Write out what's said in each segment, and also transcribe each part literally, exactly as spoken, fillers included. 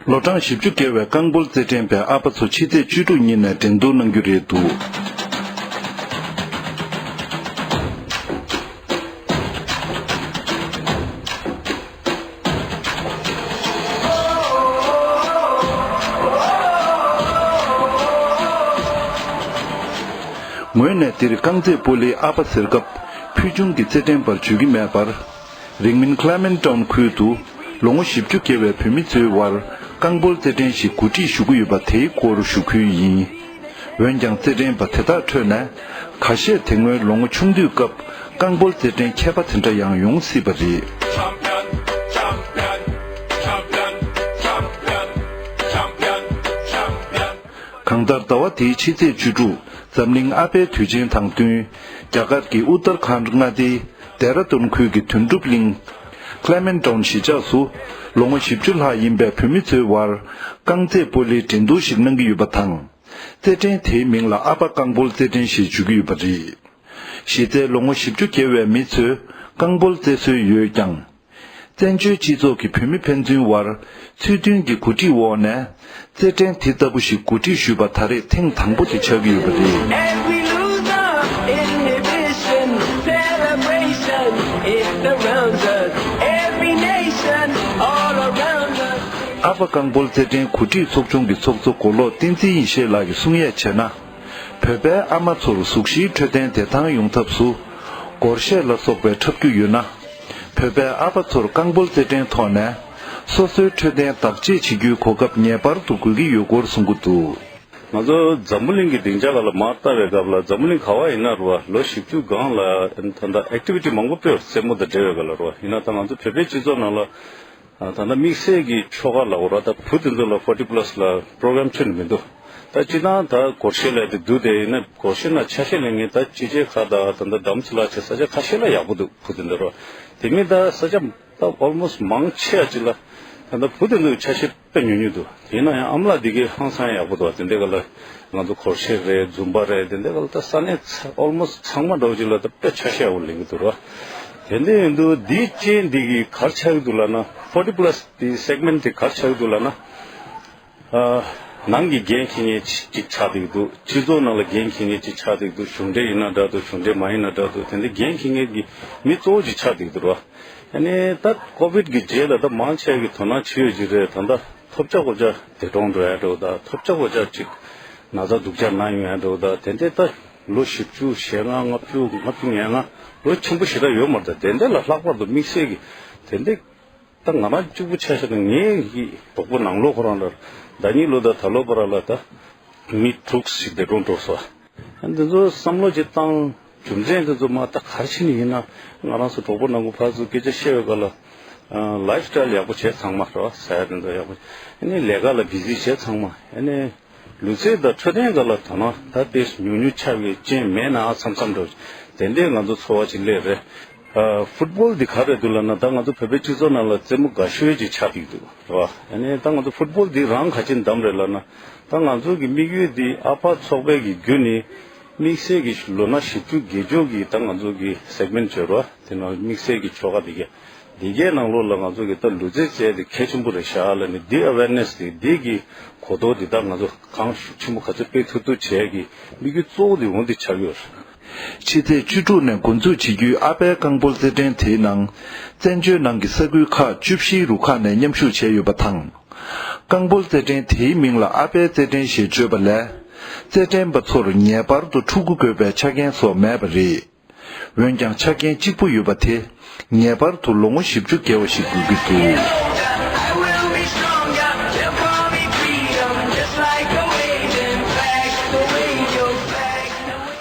ལོ་གྲངས་བཞི་བཅུ་བརྒལ་བའི་རྐང་སྤོལ་རྩེད་འགྲན་པས་ཨ་ཕ་ཚོ་ཕྱི་ཚེས་བཅུ་དྲུག་ཉིན་ནས་འགྲན་བསྡུར་གནང་རྒྱུ་རེད་འདུག་ངོས་ནས་འདིར་རྐང་རྩེད་སྤོ་ལོའི་ཨ་ཕ་ཟེར་སྐབས་ཕུལ་བྱུང་གི་རྩེད་འགྲན་པར་བརྗོད་ཀྱི་མེད་པར། རིང་མིན་ཁི་ལེ་མེན་ཊོན་ཁུལ་དུ་ལོ་ངོ་བཞི་བཅུ་བརྒལ་བའི་བུད་མེད་ཚོའི་དབར་རྐང་སྤོལ་རྩེད་འགྲན་ཞིག་གོ་སྒྲིག་ཞུ་གི་ཡོད་པ་དེའི་སྐོར་ཞུ་ཁུལ་ཡིན། འོན་ཀྱང་རྩེད་འགྲན་པ་དེ་དག་ཁྲོད་ནས་ཁ་ཤས་དེ་སྔོན་ལོ་ངོ་ཆུང་དུས་སྐབས་རྐང་སྤོལ་རྩེད་འགྲན་མཁས་པ་དེ་འདྲ་ཡང་ཡོང་སྲིད་པ་རེད། གང་ལྟར་ཟླ་བ་འདིའི་ཕྱི་ཚེས་བཅུ་དྲུག་འཛམ་གླིང་ཨ་ཕའི་དུས་ཆེན་དང་བསྟུན། རྒྱ་གར་གྱི་ཨུ་ཏར་ཁཱན་མངའ་སྡེའི་ལྡེ་ར་ལྡུན་ཁུལ་གྱི་དོན་གྲུབ་གླིང་། ཁི་ལེ་མེན་ཊོན་གཞིས་ཆགས་སུ། ལོ་ངོ་བཞི་བཅུ་ལྷག་ཡིན་པའི་བུད་མེད་ཚོའི་དབར་རྐང་རྩེད་སྤོ་ལོའི་འགྲན་བསྡུར་ཞིག་གནང་གི་ཡོད་པ་དང་། རྩེད་འགྲན་དེའི་མིང་ལ་ཨ་ཕ་རྐང་སྤོལ་རྩེད་འགྲན་ཞེས་བརྗོད་ཀྱི་ཡོད་པ་རེད། གཞི་རྩའི་ལོ་ངོ་བཞི་བཅུ་བརྒལ་བའི་མི་ཚོས་རྐང་སྤོལ་རྩེད་སྲོལ་ཡོད་ཀྱང་། བཙན་བྱོལ་སྤྱི་ཚོགས་ཀྱི་བུད་མེད་ཕན་ཚུན་དབར་ཚུལ་མཐུན་གྱི་གོ་སྒྲིག་འོག་ནས་རྩེད་འགྲན་དེ་ལྟ་བུ་ཞིག་གོ་སྒྲིག་ཞུས་པ་ད་རེས་ཐེངས་དང་པོ་དེ་ཆགས་ཀྱི་ཡོད་པ་རེད། Every loser, inhibition, celebration, it surrounds us. Every nation, all around us. ཨ་ཕ་རྐང་སྤོལ་རྩེད་འགྲན་གོ་སྒྲིག་ཚོགས་ཆུང་གི་ཚོགས་གཙོ་མགོ་ལོག་བསྟན་འཛིན་ཡེ་ཤེས་ལགས་ཀྱིས་གསུང་ཡས་བྱས་ན། བོད་པའི་ཨ་མ་ཚོར་གཟུགས་གཞིའི་འཕྲོད་བསྟེན་བདེ་ཐང་ཡོང་ཐབས་སུ། སྒོར་གཞས་ལ་སོགས་པའི་འཁྲབ་རྒྱུ་ཡོད་ན། བོད་པའི་ཨ་ཕ་ཚོར་རྐང་སྤོལ་རྩེད་འགྲན་ཐོག་ནས་སོ་སོའི་འཕྲོད་བསྟེན་བདག་གཅེས་བྱེད་རྒྱུའི་གོ་སྐབས་ངེས་པར་དུ་དགོས་ཀྱི་ཡོད་སྐོར་གསུང་གི་འདུག་ང་ཚོ་འཛམ་བུ་གླིང་གི་སྡིངས་ཆ་ཁག་ལ་མར་ལྟ་བའི་སྐབས་ལ་འཛམ་བུ་གླིང་ག་བ་ཡིན་ན་རུ་བ་ལོ་བཞི་བཅུ་སྒང་ལ་ད་ལྟ་ཨེག་ཊི་བི་ཊི་མང་པོ་སྤེལ་བར་རྩེད་མོ་དང་འབྲེལ་བའི་སྐབས་ལ་རུ་བ་ཡིན་ན་ད་ང་ཚོ་བོད་པའི་སྤྱི་ཚོགས་ནང་ལ་ད་ལྟ་དམིགས་བསལ་གྱི་ཆོ་ག་ལ་འོ་ར་ད་བུ་དེ་ཚོ་ལ་ཕོར་ཊི་པ་ལ་སི་ལ་པོ་རོ་གྷ་རམ་ཁྱོན་ནས་མི་འདུག་ད་སྤྱི་བཏང་ད་སྒོར་གཞས་ལས་དེ་འདུག་དེ་ཡིན་ན་སྒོར་གཞས་ན་ཆ་ཤས་ལེན་མཁན་ད་སྤྱི་བྱེས་ཁག་དང་ད་ལྟ་ཌམ་སི་ལ་བྱེད་ས་ཆ་ཁ་ཤས་ལ་ཡག་པོ་འདུག་བུ་དེ་འདྲ་རོ་དེ་མིན་ད་ས་ཆ་ད་ཨོལ་མོ་སི་མང་ཆེ་བ་ཅིག་ལ་ད་ལྟ་བུ་དེ་འདུག་ཆ་ཤས་དཔེ་ཉུང་ཉུང་འདུག་དེ་ཡིན་ན་ཡང་ཨ་མ་ལགས་འདི་གའི་ཧང་སང་ཡག་པོ་འདུག་དེ་འདྲའི་ག་ལ་ང་ཚོ་སྒོར་གཞས་རེད་ཛུམ་པ་རེད་དེ་འདྲའི་ག་ལ་ད་ས་གནས་ཚ་ཨོལ་མོ་སི་ཚང་མ་འདྲ་བོ་ཅིག་ལ་ད་དཔེ་ཆ་ཤས་ཡག་པོ་ལེན་གི་འདུག་རོ། དེ་འདྲ་ཡིན་དུས་འདིའི་རྐྱེན་འདི་གི་ག་རེ་ཆགས་ཀྱི་འདུག་ལབ་ན་ཕོར་ཊི་པ་ལ་སི་དེའི་སེག་མེན་ཊི་དེ་ག་རེ་ཆགས་ཀྱི་འདུག་ལབ་ན། ཨ། ནང་གི་འགན་འཁྱེར་མཁན་ཅིག་ཆགས་བསྡད་ཀྱི་འདུག་སྤྱི་ཚོགས་ནང་ལ་འགན་འཁྱེར་མཁན་ཅིག་ཆགས་བསྡད་ཀྱི་འདུག་གཞུང་འབྲེལ་ཡིན་ན་འདྲ་འདུག་གཞུང་འབྲེལ་མ་ཡིན་ན་འདྲ་འདུག་དེ་འདྲའི་འགན་འཁྱེར་མཁན་གྱི་མི་གཙོ་བོ་ཅིག་ཆགས་བསྡད་ཀྱི་འདུག་ར། ཨ་ནི་ད་ཀོ་བིད་ཀྱི་རྗེས་ལ་ད་མང་ཆེ་བ་གི་དོ་སྣང་བྱེད་ཡོད་ཀྱི་རེད། ད་ལྟ་ཐོབ་བྱ་གོ་བྱ་འདས་གྲོངས་འགྲོ་ཡ་འདྲ་བོ་དང་ཐོབ་བྱ་གོ་བྱ་ཅིག་ན་ཚ་སྡུག་ཅག་ན་ཡོང་ཡ་འདྲ་བོ་དང་དེ་འདྲའི་ད་ལོ་བཞི་བཅུ་ཞེ་ལྔ་ལྔ་བཅུ་ལྔ་བཅུ་ང་ལྔ་ལོ་ཆེན་པོ་ཞེ་དྲག་ཡོད་མ་རེད། ད་དེ་འདྲ་ལ་ལྷག་པར་དུ་དམིགས་བསལ་གྱི་དེ་འདྲའི། ད་ང་རང་གཅིག་པུ་ཆ་བཞག་ན་ངའི་གི་གྲོགས་པོ་ནང་ལོགས་ཁོ་རང་ལ་ཟླ་གཉིས་ལོ་དང་ད་ལོ་བར་ལ་ད་མི་དྲུག་ཞིག་འདས་གྲོངས་འགྲོ་སོང་། ཨ་འདི་ཚོ་བསམ་བློ་ཅིག་བཏང་རྒྱུ་མཚན་འདི་ཚོ་མ་ད་ག་རེ་བྱས་ནས་ཡིན་ན་ང་རང་ཚོ་གྲོགས་པོ་ནང་ཁུལ་ཕར་ཚུར་སྐད་ཆ་བཤད་པའི་སྐབས་ལ་ལའིབ་སི་ཊའིལ་ཡག་པོ་བྱས་ཚང་མ་རེད་བ། ཟ་ཡ་དེ་ཚོ་ཡག་པོ་ཨ་ནི་ལས་ཀ་ལ་བི་ཟི་བྱས་ཚང་མ་ཨ་ནི། ལུས་རྩལ་དང་འཕྲོད་བསྟེན་སྒང་ལ་དོ་སྣང་ད་དེ་ཉུང་ཉུང་ཆགས་པའི་རྐྱེན་མེད་ན་མཚམས་མཚམས་འགྲོ་དེ་འདྲས་ང་ཚོ་ཚོར་བ་ཅིག་སླེབས་རེད། ཨ་ཕུཊ་བོལ་འདི་ག་རེ་འདུག་ལབ་ན་ད་ང་ཚོ་བོད་པའི་སྤྱི་ཚོགས་ནང་ལ་རྩེད་མོ་དགའ་ཤོས་ཅིག་ཆགས་བསྡད་འདུག་རེད་བ། ཨ་ནི་ད་ང་ཚོ་ཕུཊ་བོལ་འདི་རང་ག་ཅི་འདམ་རེད་ལབ་ན་ད་ང་ཚོ་གི་དམིགས་ཡུལ་འདི་ཨ་ཕ་ཚོགས་པའི་གི་བརྒྱུད་ནས་དམིགས་བསལ་གི་ལོ་ན་བཞི་བཅུ་བརྒལ་ཆོག་གི་ད་ང་ཚོ་གི་སེག་མེན་ཊི་བྱོས་རེད་བ། དེ་ནང་དམིགས་བསལ་གི་ཆོ་ག་འདི་གས། འདི་གའི་ནང་ལོགས་ལ་ང་ཚོ་གི་ད་ལུས་རྩལ་རྩེད་དེ་གལ་ཆེན་པོ་རེད་ཤག་ལབ་ནས་འདི་ཨ་ཝེར་ནེ་སི་དེ་འདི་གི་གོ་རྟོགས་འདི་དག་ང་ཚོ་གང་ཤུགས་ཆེན་པོ་ག་ཚོད་སྤེལ་ཐུབ་ཐུབ་བྱས་ཀྱི་དམིགས་ཡུལ་གཙོ་བོ་འདི་འོ་འདི་ཆགས་ཡོད་རེད། ཕྱི་ཚེས་བཅུ་དྲུག་ནས་འགོ་འཛུགས་བྱེད་རྒྱུའི་ཨ་ཕའི་རྐང་སྤོལ་རྩེད་འགྲན་དེའི་ནང་བཙན་བྱོལ་ནང་གི་ས་ཁུལ་ཁག་བཅུ་བཞིའི་རུ་ཁག་ནས་མཉམ་ཞུགས་བྱས་ཡོད་པ་དང་། རྐང་སྤོལ་རྩེད་འགྲན་དེའི་མིང་ལ་ཨ་ཕའི་རྩེད་འགྲན་ཞེས་བརྗོད་པ་ལས། རྩེད་འགྲན་པ་ཚོར་ངེས་པར་དུ་ཕྲུ་གུ་དགོས་པའི་ཆ་རྐྱེན་སོགས་མེད་པ་རེད། འོན་ཀྱང་ཆ་རྐྱེན་གཅིག་པུ་ཡོད་པ་དེ་ངེས་པར་དུ་ལོ་ངོ་བཞི་བཅུ་བརྒལ་བ་ཞིག་དགོས་ཀྱི་འདུག་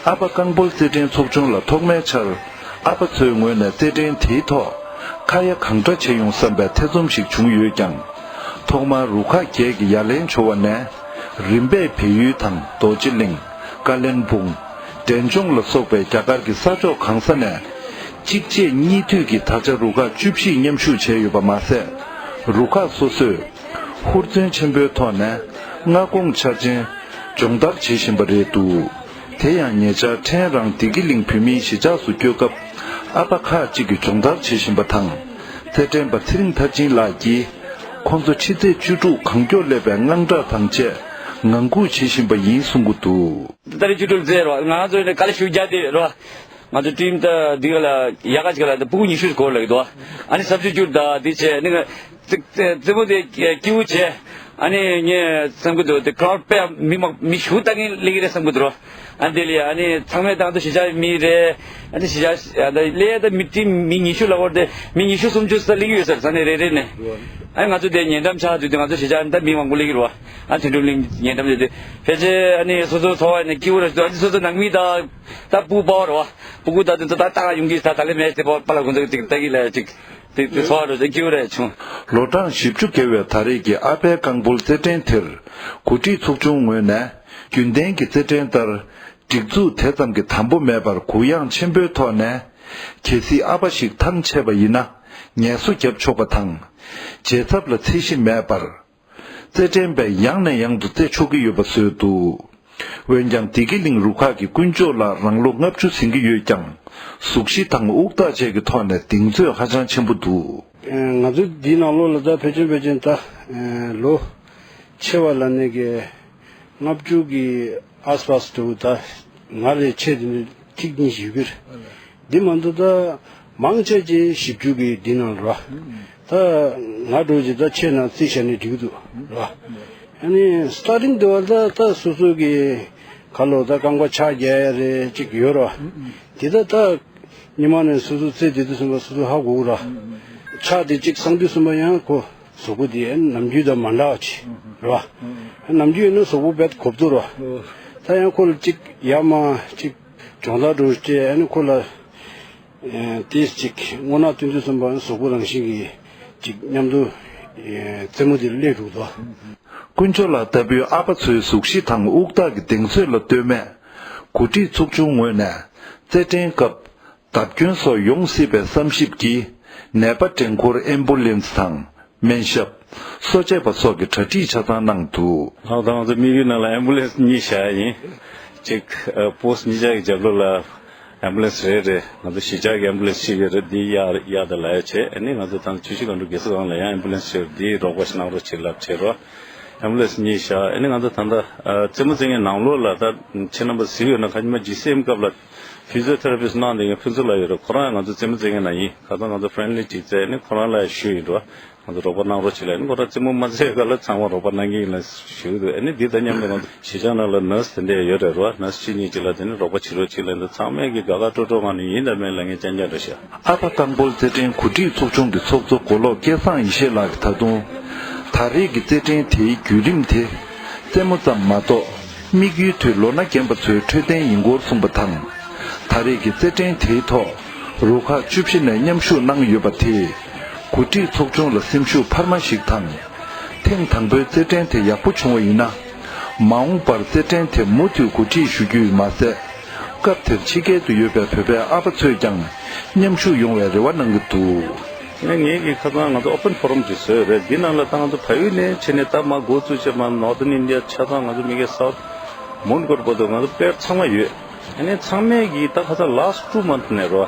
ཨ་ཕ་རྐང་སྤོལ་རྩེད་འགྲན་ཚོགས་ཆུང་ལ་ཐོག་མའི་ཆར་ཨ་ཕ་ཚོའི་ངོས་ནས་རྩེད་འགྲན་དེའི་ཐོག་ཁ་ཡ་གང་འདྲ་བྱེད་ཡོང་བསམ་པའི་ཐེ་ཚོམ་ཞིག་བྱུང་ཡོད་ཀྱང་། ཐོག་མར་རུ་ཁག་བརྒྱད་ཀྱི་ཡ་ལན་བྱོ་བ་ནས། རིམ་པས་བལ་ཡུལ་དང་རྡོ་རྗེ་གླིང་། ཀ་ལན་སྦུག་འབྲས་ལྗོངས་ལ་སོགས་པའི་རྒྱ་གར་གྱི་ས་ཕྱོགས་གང་ས་ནས། གཅིག་རྗེས་གཉིས་མཐུད་ཀྱིས་ད་ཆ་རུ་ཁག་བཅུ་བཞིས་མཉམ་ཞུགས་བྱས་ཡོད་པ་མ་ཟད། རུ་ཁག་སོ་སོས་ཧུར་བརྩོན་ཆེན་པོའི་ཐོག་ནས་མངའ་ཁོངས་འཆར་ཅན་སྦྱོང་བརྡར་བྱེད་བཞིན་པ་རེད་འདུག་དེ་ཡང་ཉེ་ཆར་ཕྲན་རང་བདེ་སྐྱིད་གླིང་བོད་མིའི་གཞིས་ཆགས་སུ་སྐྱོད་སྐབས་ཨ་ཕ་ཁག་ཅིག་གིས་སྦྱོང་བརྡར་བྱེད་བཞིན་པ་དང་། རྩེད་འགྲན་པ་ཚེ་རིང་མཐར་ཕྱིན་ལགས་ཀྱིས། ཁོང་ཚོ་ཕྱི་ཚེས་བཅུ་དྲུག་གང་མགྱོགས་སླེབས་པའི་དངངས་སྐྲག་དང་བཅས་ངང་སྒུག་བྱེད་བཞིན་པ་ཡིན་གསུང་གི་འདུག་ཏ་རིག་བཅུ་དྲུག་ལ་བཙལ་རོགས། ང་ཚོ་ནས་དཀའ་ལས་ཞུ་རྒྱག་དེ་རོགས། ང་ཚོ་ཊིམ་ད་འདི་ག་ལ་ཡག་ག་ཅིག་ལ་ད་ཕྲུ་གུ་ཉི་ཤུ་སྐོར་ལ་གི་འདུག་ཨ་ནི་སབ་སི་ཊི་ཊུཊ་ད་འདི་བྱས་ནི་ང་རྩེད་མོ་དེ་སྐྱིད་པོ་བྱས། ཨ་ནི་ངས་བསམ་གི་འདུག་དེ་ཀྲའུ་ཌི་དཔེ་མི་མང་མི་ཞུ་ལྟ་གིན་སླེབས་ཀྱི་རེད་བསམ་གི་འདུག་ཨ་འདི་ལས་ཨ་ནི་ཚང་མས་ད་ང་ཚོ་གཞིས་ཆགས་མི་རེད། ཨ་ནི་གཞིས་ཆགས་ད་སླེབས་ད་མི་ཊིམ་མི་ཉི་ཤུ་ལ་བར་དེ་མི་ཉི་ཤུ་སུམ་ཅུ་ཙམ་སླེབས་ཀྱི་ཡོད་ས་རེད། ས་གནས་རེ་རེ་ནས། ཨ་ནི་ང་ཚོ་དེ་ཉེ་འགྲམ་ཆགས་དུས་དེ་ང་ཚོ་གཞིས་ཆགས་ད་མི་མང་པོ་སླེབས་ཀྱི་རེད་བ། ཨ་དོན་གྲུབ་གླིང་ཉེ་འགྲམ་དེ་དེ་ཕལ་ཆེར་ཨ་ནི་སོ་སོ་ཚོ་བ་ནས་སྐྱིད་པོ་རེད་འདུག་ཨ་ནི་སོ་སོ་ནང་མི་ད་ད་སྤུ་སྤོ་བ་རེད་བ། སྤུ་གུ་ད་དེ་ཚོ་ད་ལྟ་ག་ཡོང་གི་ད་ད་ལེ་མེད་དེ་པ་པ་ལ་ཁོང་ཚོ་ཅིག་ལྟ་གི་ལ་ཅིག་དེ་དེ་ཚོ་བ་རེད་སྐྱིད་པོ་རེད་བྱུང་། ལོ་གྲངས་བཞི་བཅུ་བརྒལ་བའི་ད་རེས་ཀྱི་ཨ་ཕའི་རྐང་སྤོལ་རྩེད་འགྲན་དེར་གོ་སྒྲིག་ཚོགས་ཆུང་ངོས་ནས་རྒྱུན་ལྡན་གྱི་རྩེད་འགྲན་ལྟར་སྒྲིག་འཛུགས་དེ་ཙམ་གྱི་དམ་པོ་མེད་པར་གུ་ཡངས་ཆེན་པོའི་ཐོག་ནས། གལ་སྲིད་ཨ་ཕ་ཞིག་ཐང་ཆད་པ་ཡིན་ན་ངལ་གསོ་བརྒྱབ་ཆོག་པ་དང་། རྗེས་ཚབ་ལ་ཚད་གཞི་མེད་པར། རྩེད་འགྲན་པས་ཡང་ནས་ཡང་དུ་རྩེད་ཆོག་གི་ཡོད་པ་བཟོས་འདུག་འོན་ཀྱང་བདེ་སྐྱིད་གླིང་རུ་ཁག་གི་དཀོན་མཆོག་ལགས་རང་ལོ་ལྔ་བཅུ་ཟིན་གྱི་ཡོད་ཀྱང་གཟུགས་གཞི་དང་དབུགས་ཐག་བཅད་ཀྱི་ཐོག་ནས་གདེང་ཚོད་ཧ་ཅང་ཆེན་པོ་འདུག་ང་ཚོ་འདིའི་ནང་ལོགས་ལ་ད་ཕལ་ཆེར་ཕལ་ཆེར་ད་ལོ་ཆེ་བ་ལ་ནས་ཀྱི་ལྔ་བཅུ་གི་ཨས་པཱས་དུ་ད་ང་རེ་ཆེ་དེ་ནི་ཐིག་གཉིས་ཡོད་གི་རེད། འདི་མ་གཏོགས་ད་མང་ཆེ་ཆེ་བཞི་བཅུ་གི་འདི་ནང་རོ། ད་ང་འགྲོ་ཅིག་ད་ཆེ་ན་རྩིས་བྱས་ནས་འགྲིག་འདུག་རོ། ཨ་ནི་སི་ཊར་ཊིང་དེ་བ་ད་ད་སོ་སོ་གི་ཁ་ལོ་ད་རྐང་པ་ཆག་རྒྱག་ཡ་རེ་ཅིག་ཡོད་རོ། དེ་ད་ད་ཉི་མ་ནས་སོ་སོ་རྩེད་དེ་དུས་གསུམ་པ་སོ་སོ་ཧ་གོ་གི་རོ། ཆག་དེ་ཅིག་སང་དུས་གསུམ་པ་ཡང་ཁོ་གཟུགས་པོ་དེ་ནམ་རྒྱུན་དང་མ་འདྲ་བ་ཅིག་རོ། ནམ་རྒྱུན་ཡིན་ན་གཟུགས་པོ་བེད་གོབ་ཏུ་རོ། ད་ཡང་ཁོ་ལ་ཅིག་ཡ་མ་ཅིག་སྦྱོང་བརྡར་འགྲོ་སྟེ་ཨ་ནི་ཁོ་ལ་ཨེ་དེ་ཅིག་སྔོ་ནག་སྟོན་དུས་གསུམ་པ་གཟུགས་པོ་རང་བཞིན་གྱིས་ཅིག་མཉམ་དུ་ཨེ་རྩེད་མོ་དེ་སླེབས་འདུག་དོ། དཀོན་མཆོག་ལགས་ལྟ་བུའི་ཨ་ཕ་ཚོའི་གཟུགས་གཞི་དང་དབུགས་ཐག་གི་གདེང་ཚོད་ལ་ལྟོས་མེད། གོ་སྒྲིག་ཚོགས་ཆུང་ངོས་ནས་རྩེད་འགྲན་སྐབས་བརྡབ་སྐྱོན་སོགས་ཡོང་སྲིད་པའི་བསམ་ཞིབ་ཀྱིས་ནད་པ་འདྲེན་འཁོར་ཨེམ་བུ་ལེན་སི་དང་། སྨན་ཞབས། གསོ་དཔྱད་པ་སོགས་ཀྱི་གྲ་སྒྲིག་ཆ་ཚང་གནང་འདུག་ལྷག་དང་ང་ཚོ་དམིགས་ཡུལ་ནང་ལ་ཨེམ་བུ་ལེན་སི་གཉིས་བཞག་ཡིན། གཅིག་པོ་སི་ཊི་གཉིས་ཆ་གི་རྒྱབ་ལོགས་ལ་ཨེམ་བུ་ལེན་སི་རེ་རེ། ང་ཚོ་གཞིས་ཆགས་ཀྱི་ཨེམ་བུ་ལེན་སི་གཅིག་ཡོད་རེད། འདི་གཡར་གཡར་དང་ལབ་ཡ་བྱས། ཨ་ནི་ང་ཚོ་ད་ཆུ་བཞི་སྒང་དྲུག་རྒྱལ་ས་སྒང་ལ་ཡང་ཨེམ་བུ་ལེན་སི་ཡོད་རེད། འདི་རོགས་པ་ཞིག་གནང་རོགས་བྱེད་ལབ་བྱས་རོགས། ཨེམ་བུ་ལེན་སི་གཉིས་བཞག་ཨ་ནི་ང་ཚོ་ད་ལྟ་རྩེད་མོ་རྩེད་མཁན་ནང་ལོགས་ལ་ད་ཁྱེད་རྣམ་པ་གཟིགས་ཡོད་ན་ཁ་ཉིན་མ་ཇི་སི་ཨེམ་སྐབས་ལ། ཕི་ཟི་ཡོ་ཐེ་ར་པི་སི་ཊི་གནང་བསྡད་མཁན་ཕུན་ཚོགས་ལགས་ཡོད་རེད། ཁོ་རང་ང་ཚོ་རྩེད་མོ་རྩེད་མཁན་ནང་ཡིན། ཁ་སང་ང་ཚོ་ཕི་རེན་ལི་ཅིག་རྩེད་ནས་ཁོ་རང་ལ་ཞུས་ཡིན་འགྲོ། ང་ཚོ་རོགས་པ་གནང་རོགས་བྱེད་ལབ་ནས་ཁོ་རང་རྩེད་མོ་མ་རྩེད་སྐབས་ལ་ཚང་མ་རོགས་པ་གནང་གི་ཡིན་ལབ་ཞུས་འདུག་ཨ་ནི་འདི་དང་མཉམ་དུ་ང་ཚོ་གཞིས་ཆགས་ནང་ལ་ནར་སི་དེ་འདྲས་ཡོད་རེད་རོ། ནར་སི་གཅིག་གཉིས་ཅིག་ལ་དེ་ནས་རོགས་པ་བྱེད་རོགས་བྱེད་ལབ་འདུག་ཚང་མས་ཀྱི་དགའ་དགའ་སྤྲོ་སྤྲོ་ངང་ནས་ཡིན་དང་མིན་ལབ་མཁན་རྐྱང་རྐྱང་འདྲ་ཤག་ཨ་ཕ་རྐང་སྤོལ་རྩེད་འགྲན་གོ་སྒྲིག་ཚོགས་ཆུང་གི་ཚོགས་གཙོ་མགོ་ལོག་སྐལ་བཟང་ཡེ་ཤེས་ལགས་ཀྱིས་ད་དུང་ད་རེས་ཀྱི་རྩེད་འགྲན་དེའི་བརྒྱུད་རིམ་དེ་རྩེད་མོ་ཙམ་མ་གཏོགས། དམིགས་ཡུལ་དེ་ལོ་ན་རྒན་པ་ཚོའི་འཕྲོད་བསྟེན་ཡིན་སྐོར་གསུངས་པ་དང་། ད་རེས་ཀྱི་རྩེད་འགྲན་དེའི་ཐོག་རུ་ཁག་བཅུ་བཞི་ནས་མཉམ་ཞུགས་གནང་ཡོད་པ་དེས་གོ་སྒྲིག་ཚོགས་ཆུང་ལ་སེམས་ཤུགས་འཕར་མ་ཞིག་དང་། ཐེངས་དང་པོའི་རྩེད་འགྲན་དེ་ཡག་པོ་བྱུང་བ་ཡིན་ན། མ་འོངས་པར་རྩེད་འགྲན་དེ་མུ་མཐུད་གོ་སྒྲིག་ཞུ་རྒྱུ་ཡིན་མ་ཟད། སྐབས་དེར་ཕྱི་རྒྱལ་དུ་ཡོད་པའི་བོད་པའི་ཨ་ཕ་ཚོས་ཀྱང་མཉམ་ཞུགས་ཡོང་བའི་རེ་བ་གནང་གི་འདུག་ངས་ངེད་ཀྱིས་ཁ་སང་ང་ཚོ་ཨོ་པན་ཕོ་རམ་ཅིག་བཟོས་རེད། འདི་ནང་ལ་ད་ང་ཚོ་བལ་ཡུལ་ནས་ཕྱིན་ནས་ད་མར་འགོ་བཙུགས་བྱས་མར་ནོར་ཐརན་ཨིན་ཌི་ཡ་ཆ་ཚང་ང་ཚོ་མི་སྒེར་སའུ་ཐི་མོན་གྷོ་བར་དུ་ང་ཚོ་པི་ལེ་ཡར་ཚང་མ་ཡོད། ཨ་ནི་ཚང་མས་ཀྱིས་ད་ཁ་སང་ལཱ་སི་ཊི་ཊུ་མན་ཐི་ནས་རོ།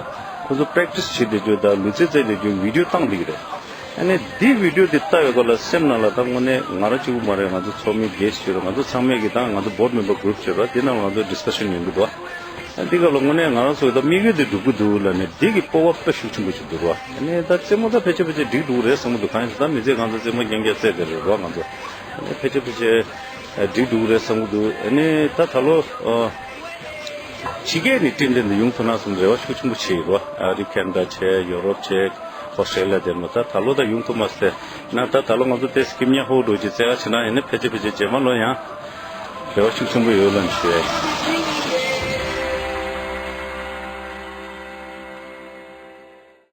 ཁོ་ཚོ་པེ་རེག་ཊི་སི་བྱེད་བསྡད་རྒྱུ་དང་ལུས་རྩལ་རྩེད་བསྡད་རྒྱུ་བི་ཌི་ཡོ་བཏང་བསྡད་ཀྱི་རེད། ཨ་ནི་འདི་བི་ཌི་ཡོ་འདི་ལྟ་ཡོད་སྐབས་ལ་སེམས་ནང་ལ་ད་དངོས་གནས་ང་རང་གཅིག་པུ་མ་རེད། ང་ཚོ་ཚོགས་མི་བརྒྱད་ཅིག་ཡོད་རེད། ང་ཚོ་ཚང་མས་ཀྱིས་ད་ང་ཚོ་བྷོར་ཌི་མེམ་བར་གུ་རུབ་ཅིག་ཡོད་རེད། འདི་ནང་ང་ཚོ་ཌི་སི་ཀ་ཤན་ཡོང་གི་འདུག་ཨ་འདི་སྐབས་ལ་དངོས་གནས་ང་རང་ཚོ་ད་དམིགས་ཡུལ་འདི་འགྲུབ་ཀྱི་འདུག་ལབ་ནས་འདི་གི་སྤོབས་པ་དཔེ་ཤུགས་ཆེན་པོ་ཞིག་འདུག་ར། ཨ་ནི་ད་རྩེད་མོ་ད་ཕལ་ཆེར་ཕལ་ཆེར་འགྲིག་འགྲོ་གི་རེད་བསམ་གྱི་འདུག་གང་ཡིན་ཟེར་ན་མི་ཚེ་ང་ཚོ་རྩེད་མོ་རྐྱང་རྐྱང་རྩེད་བསྡད་རེད་རོ། ང་ཚོ་ཨ་ནི་ཕལ་ཆེར་ཕལ་ཆེར་འགྲིག་འགྲོ་གི་རེད་བསམ་གྱི་འདུག་ཨ་ནི་ད་ད་ལོ་ཕྱི་རྒྱལ་ནས་རྟེན་འབྲེལ་འདི་ཡོང་ཐུབ་ན་བསམ་རེ་བ་ཤུགས་ཆེན་པོ་བྱེད་ཡོད་རོ། ཨ་རི་ཁེ་ན་ཌ་བྱས། ཡོ་རོབ་བྱས། ཨོ་སི་ཊྲེ་ལི་ཡ་དེ་མ་ད་ད་ལོ་ད་ཡོང་ཐུབ་མ་སོང་ན། ད་ད་ལོ་ང་ཚོ་དེ་སྐྱིད་ཉག་ཧོ་འགྲོ་གི་རྩེད་ག་བྱེད་ན་ཡིན་ན་ཕལ་ཆེར་ཕལ་ཆེར་རྗེས་མ་ལོ་ཡང་རེ་བ་ཤུགས་ཆེན་པོ་ཡོད་ལབ་ཞུ་ཡ་ཡིན།